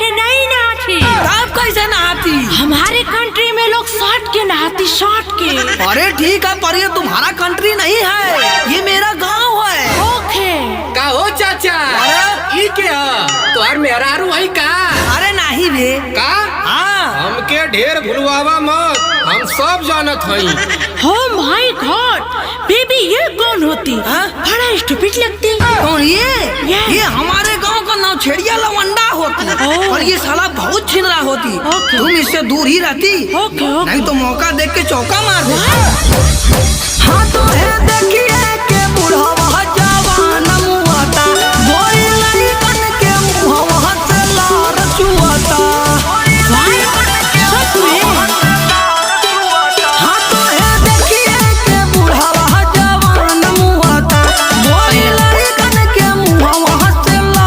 ऐसे नहीं नहाती। आप कैसे नहाती? हमारे कंट्री में लोग शर्ट के नहाती, शर्ट के। अरे ठीक है, पर ये तुम्हारा कंट्री नहीं है, ये मेरा गांव है। ओके। का हो चाचा? अरे ई के ह तोहर मेहरारू हई का? अरे नहीं बे। का? हाँ। हमके ढेर भुलवावा मत, हम सब जानत हई। हो my God baby, ये कौन होती? हाँ? बड़ा स्टूपिड लगती। कौन ये? Yes. ये हमारे गांव का नौछेड़िया लवंडा होती Oh. और ये साला बहुत छिनरा होती। Okay. तुम इससे दूर ही रहती। Okay, okay. नहीं तो मौका देख के चौका मार दे। हाँ तो है देखी